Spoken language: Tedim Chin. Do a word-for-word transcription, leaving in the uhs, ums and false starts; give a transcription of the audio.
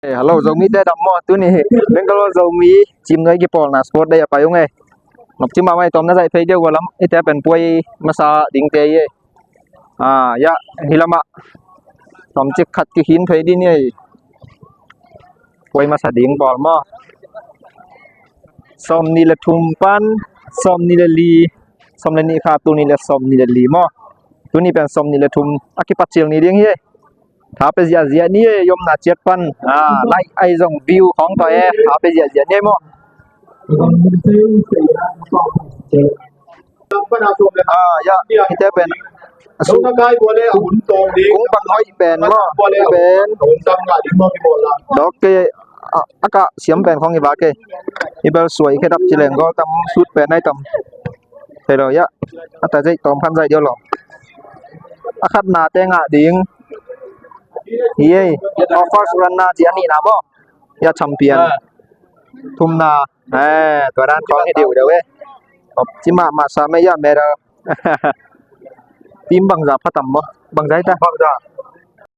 Eh, hello, Zomi te dam maw? Tuni Bangalore Zomi cimnuai kipawlna sport day a pai ung ei. Nopci mahmah ei, tawm na zaih phei deuh ua lam, eite pen puai masa dingte ei. Ah, ya, hi lamah tawmcik khat kikhin phei ding ei. Puai masa ding pawl maw? Sawmnih le thum pan sawmnih le li, sawm le nih kha, tuni le sawmnih le li maw? Tuni pen sawmnih le thum a kipat cil ni ding hi ei. Tha pe ziahziah ni ei, i omna ciat pan. Ah, like ai zong view khawng tawh e, tha pe ziahziah ni ei maw? Ah, ya, hite pen a su kung bang hoih pen maw? Pen dawk kei, a, a kah siam pen khawng i va kei. I bel suai khedap ci leng gol tam, sut pen ai tam. Thei lo, ya. A ta zeih tawm khan zaih diau lo. A khatna te ngah ding hi ei. Aw, first runner ci a nihna maw? Ya, champion. Thumna. Eh, tua dan khawng hi diu deuh ei. Ci mahmah sam ei, ya, medal. Team bangza pha tam maw? Bangza hi ta? Bangza.